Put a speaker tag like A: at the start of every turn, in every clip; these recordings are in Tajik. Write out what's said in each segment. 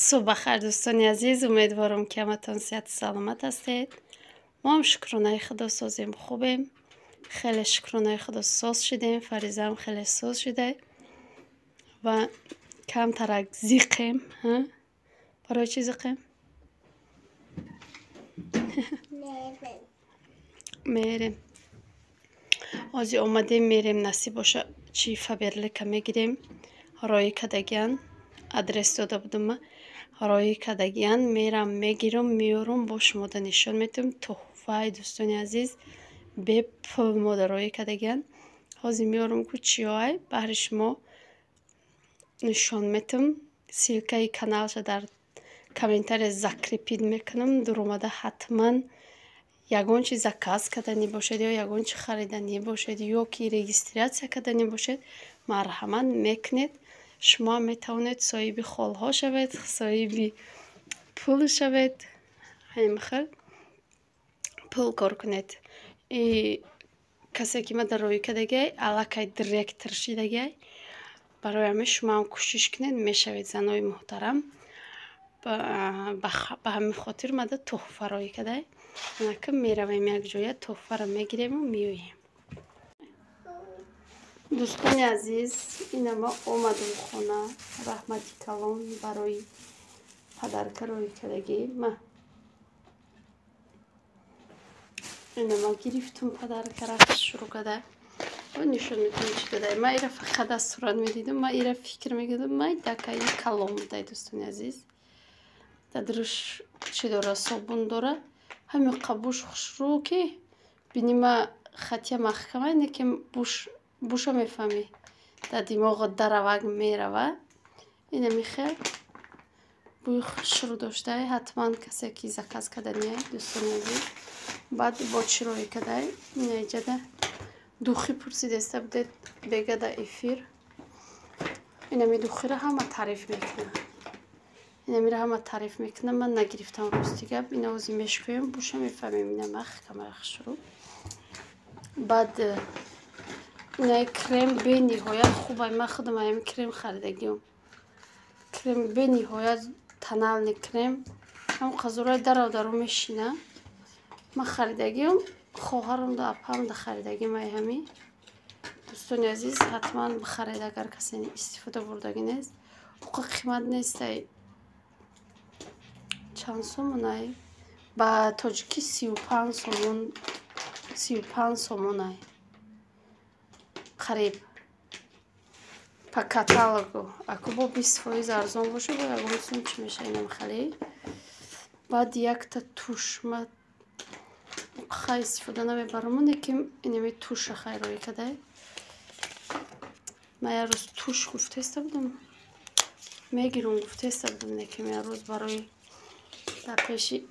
A: Субҳ бахайр, дӯстони азиз. Умедворам, ки ҳаматон сиҳату саломат ҳастед. Мо ҳам, шукронаи Худо, созем, хубем. Хеле, шукронаи Худо, соз шудем. Фаризаам хеле соз шуда ва камтарак зиқем. Барои чӣ зиқем? Мерем, ҳозир омадем, мерем, насиб боша, чи Фаберлика мегирем. Роӣ кардагиян, адрес дода будам, роӣ кардагиян. Мерам, мегирам, меорам, бо шумода нишон медиҳам. Тӯҳфаи, дӯстони азиз, бепул мода роӣ кардагиян. Ҳозир меорам, ку чиёай, баҳри шумо нишон метам. Ссылкаи каналша дар комментария закрепить мекунам. Дуромада ҳатман ягон чи заказ карданӣ бошед ё ягон чи хариданӣ бошед, ё ки регистрация карданӣ бошед, марҳамат мекунед. Шумо метавонед соҳиби холҳо шавед, соҳиби пул шавед, ҳамин хел пул кор кунед. И касе ки мада роӣ кардагиай, аллакай директор шидагиай. Барои ҳамин шумоам кӯшиш кунед, мешавед, занои муҳтарам. Ба ҳамин хотир мада тӯҳфа роӣ кардай. Анака меравем, якҷоя тӯҳфаро мегирему меоем. Дӯстони азиз, ина ма омадам хона. Раҳмати калон барои подарка роӣ кардагӣ. Ма ина ма гирифтум подаркара, шурӯъ карда нишон медиҳам, чӣ додай. Ма ира фақат аз сурат медидам, ма ира фикр мекардам, майдакаи калон будай. Дӯстони азиз, дадрӯш чӣ дора? Собун дора. Ҳамин қабуш хушрӯ, ки бини, ма хатия маҳкама не, ки буш буша мефаҳмӣ, дар димоғат даравак мерава. Инами хел бӯи хушрӯ доштай. Ҳатман касе ки заказ кардания, дӯстони азиз. Баъд бо чӣ роӣ кардай? Инаиҷада духи пурсидеста будед бегада эфир. Инами духиро ҳама таъриф мекунад, инамиро ҳама таъриф мекунад. Ман нагирифтам, рости гап. Ина ози мешкӯем, буша мефаҳмем. Ина маҳкама хушрӯ. Баъд инаи крем бениҳоят хубай. Ман худам аями крем харидагиам. Крем бениҳоят, тональный крем, ҳам қазораи дарав дару мешина. Ман харидагиам, хоҳарам да апам да харидагиам ай ҳами. Дӯстони азиз, ҳатман бихаред, агар касе истифода бурдагӣ нест. Уқа қимат нестай. Чанд сомонай? Ба тоҷикӣ 35 сомон, 35 сомонай қариб по каталогу. Аку бо 20% арзон боша, бо ягон сум чӣ меша. Инам хеле. Баъд якта тушь. Ма хай истифода намебарам, лекин инами тушь а хай роӣ кадай. Ман як рӯз тушь гуфтаиста будам, мегирам гуфтаиста будам, лекин як рӯз барои дар пеши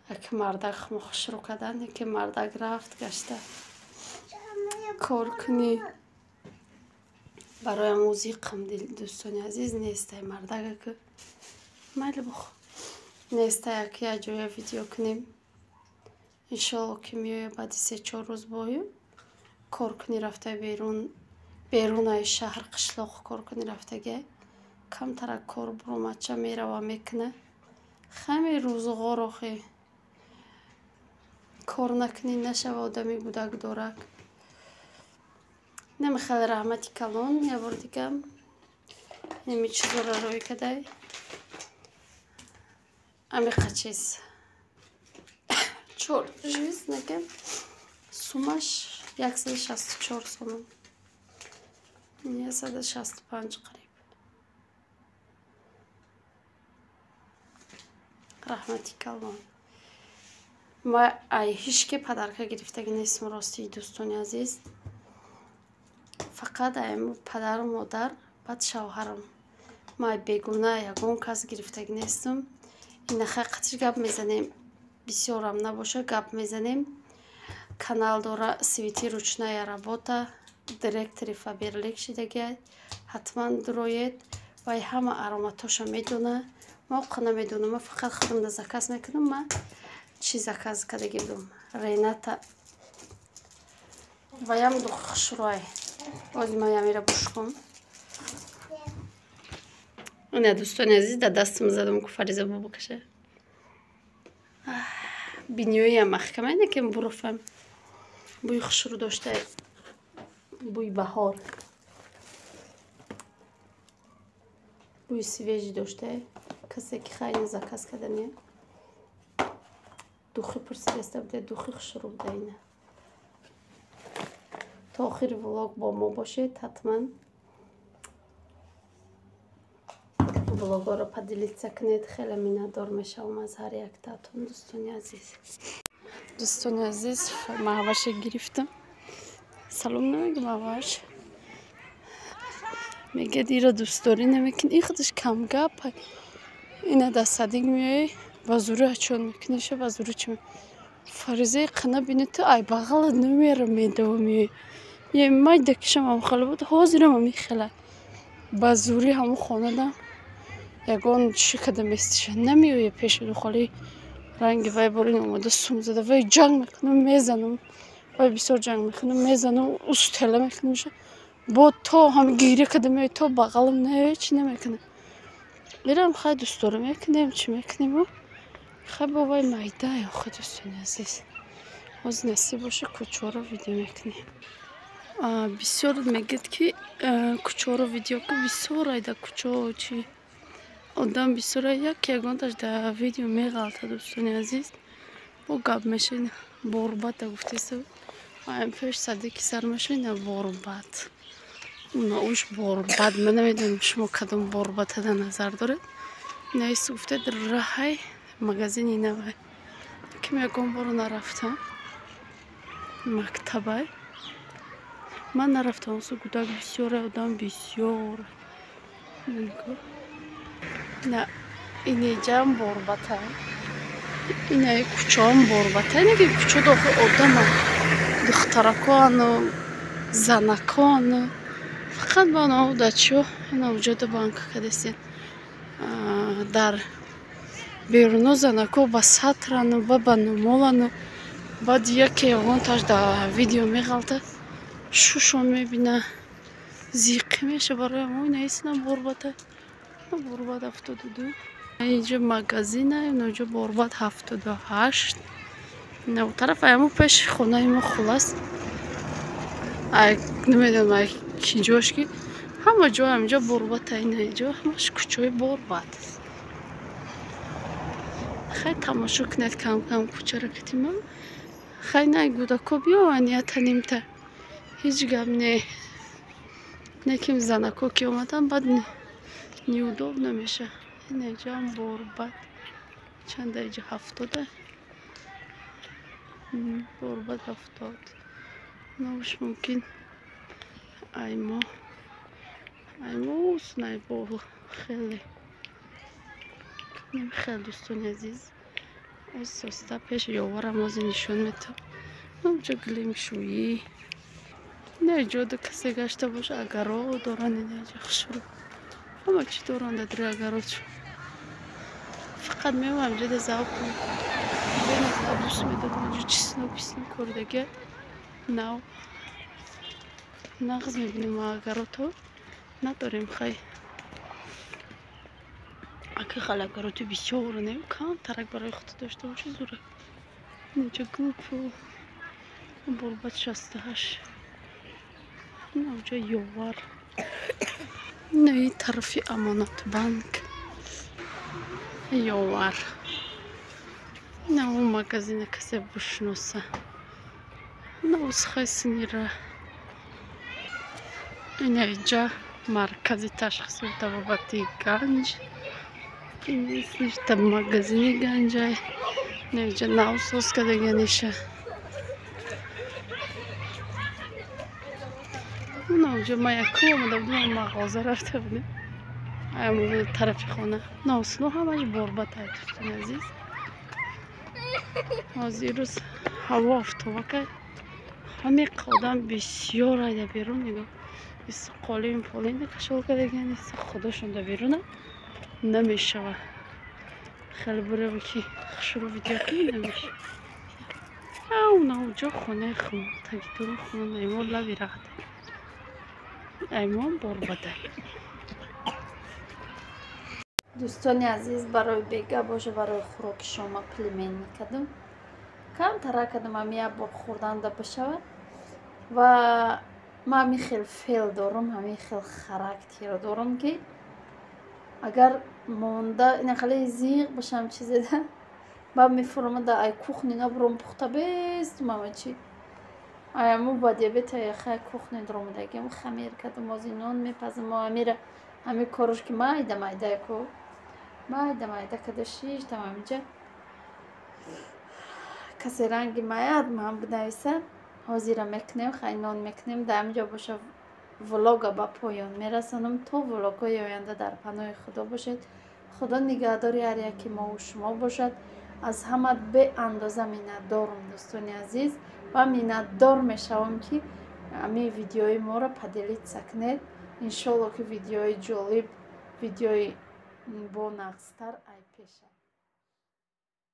A: як мардак хушрӯ кардан, лекин мардак рафт гашта кор кунӣ. Бароям ӯзиқам, дӯстони азиз, нестай мардага, ки майли бух, нестай, ки як ҷоя видео кунем. Иншоалло, ки меоя баъди 3-4 рӯз. Бою кор кунӣ рафта берун, берунаи шаҳр, қишлоқ кор кунӣ рафтагиай. Камтарак кор буромадча, мерава, мекуна. Хами рӯзғор охи, кор накунӣ нашава одами гудак дорак. Инами хеле. Раҳмати калон як бори дигам. Инами чизоро роӣ кадай, амиқа чиз, чор чиз неке, сумаш 164 сомон, 165 қариб. Раҳмати калон. Ма ай ҳичке подарка гирифтагӣ нестам, рости, дӯстони азиз. Фақат ай падару модар, баъд шавҳарам. Ма бегуна ягон кас гирифтагӣ нестам. Ина хай қатиш гап мезанем, бисёрам набоша, гап мезанем. Канал дора, «Свети ручная работа», директори Фаберлик шидагиай. Ҳатман дуроед, вай ҳама ароматоша медона. Ма оқа намедонам, ма фақат худам да заказ мекунам. Ма чӣ заказ кардагӣ будам? Рената ваям духи хушрӯай. Ози ма ямира бушкум. Ина дӯстони азиз, дар дастам задам ку Фариза бо бикаша. Биниёям маҳкама ина ки буруфам. Бӯи хушрӯ дошта, бӯи баҳор. Бӯи свежий дошта. Касе ки хайна заказ кардания. Духи пурсидаста буда, духи хушрӯ буда ина. То охири влог бо мо бошед, ҳатман влогоро поделиться кунед. Хеле миннатдор мешавам аз ҳар яктаатон, дӯстони азиз. Дӯстони азиз, маҳваше гирифтам. Салом намегӯ маҳваш. Мегӯяд ира дӯстдорӣ намекунӣ. Ин худаш камгап. Ина дар садик меоӣ, ба зӯрӣ ҳачон мекуниша, ба зӯрӣ чӣ. Фаризаи қана бини ту ай бағалат намера медаву меоӣ. Е майда кишам ҳам хеле буд, ҳозирам ҳам хеле. Ба зӯрӣ ҳамон хонадам ягон чӣ када местиша. Намеоя пеши духоли ранги вай борин омада сум зада. Вай ҷанг мекунам, мезанам. Вай бисёр ҷанг мекунам, мезанам, устела мекунамша. Бо то ҳам гиря када меояд, то бағалам наояд, чӣ намекунам. Ирам хай дӯстдорӣ мекунем, чӣ мекунем? Хай бо вай майда, охи дӯстони азиз. Ҳозир насиб боша кӯчаро видео мекунем. Бисёр мегӯяд ки кӯчаро видео ку, бисёр айда кӯчао чӣ одам бисёр як ягонташ дар видео меғалта, дӯстони азиз. Бо гап мешин борбата гуфтеса. Аям пеш садики сар мешин борбат. Уна уш борбат. Ман намедонам шумо кадом борбата дар назар доред. Наис гуфтед раҳай магазини навай. Ким ягон боро нарафтам. Мактабай. Ман нарафтам, осу гудак бисёр, одам бисёр. На инеҷам борбата. Инаи кӯчаам борбата. Инаки кӯча дохил одама. Духтаракоану, занакоану. Фақат ба онаҳо дачиҳо ина уҷода банка кадестен. Дар беруно занако ба сатрану, ба нумолану. Баъд яке ягонташ дар видео меғалта. Шушон мебина. Зиқӣ меша барои мо. Инаисина борбата. Борбат 72. Инҷо магазина, инҷо борбат 78. На тараф аямо пеши хонаи мо хулас. Ай намедонам ай ки ҷош ки ҳама ҷо ҳаминҷо борбата, ина инҷо ҳамаш кӯчаи борбат. Хай тамошо кунед кам-кам кӯчаро катима. Хай най гудако биёванд ята нимта. Ҳеҷ гап не. Неким занако ки омадан баъд неудобно меша. Инҷам борбат. Чанда иҷа 70? Борбат 70. Навш мумкин аймо. Аймо уснай бо хеле. Хеле дӯстони азиз. Оста пеш ёварам ози нишон метам. Онҷо гилемшӯӣ. Ина ҷода касе гашта боша агаро доранд ина ҷо хушрӯ. Ҳама чӣ доранд дар агарот. Фақат меоям ҷода завқ. Беназар дӯст медорам ҷо чисно писно кордага. Нав. Нағз мебинем агарото. Надорем хай. Ака хал агароти бисёр не, кам тарак барои худ дошта боши зура. Инҷо гулпу. Борбат 68. Инҷо ёвар. Инаи тарафи Амонатбанк. Ёвар. Ина он магазина касе бушноса. Ина усхай синира. Ина инҷа маркази ташхису табобати Ганҷ. Ина магазини Ганҷай. Ина инҷа навсоз кадаганиша. Унаҷо ма якум омада будем, мағоза рафта будем. Аям тарафи хона. Навсино ҳамаш борбата, дӯстони азиз. Ҳозир рӯз ҳаво офтобакай. Ҳамин одам бисёр айда берун нигоҳ. Қолин полин кашол кардаган, худошон да беруна намешава. Хеле бурем ки хушрӯ видео кунем намешава. Унаҷо хонаи хун, тагитуру хона наимо лави рахта. Аймон борбата. Дӯстони азиз, барои бега боша, барои хӯроки шома пельмени кардам. Камтара кардам, ами як бор хӯрданда бишавад. Ва ман ҳамин хел феъл дорам, ҳамин хел характер дорам, ки агар монда инақале зиқ бошам чизеда, баъд мефуромада ай кухни набуром, пухта бестум ама чи. Аяму ба диабета яхай кухни дуромадагиам, хамир кардам, ози нон мепазам. Амира ҳамин корош ки майда майда ку, майда майда карда шиштам ҳаминҷа. Касе ранги маяд, ман бинависад. Ҳозира мекунем, хай, нон мекунем. Дар ҳаминҷо боша, влога ба поён мерасонам. То влогҳои оянда дар паноҳи Худо бошед. Худо нигаҳдори ҳар яки мову шумо бошад. Аз ҳама беандоза миннатдорам, дӯстони азиз, ва миннатдор мешавам, ки ҳамин видеои моро поделиться кунед. Иншолло, ки видеои ҷолиб, видеои бонағзтар ай пеша.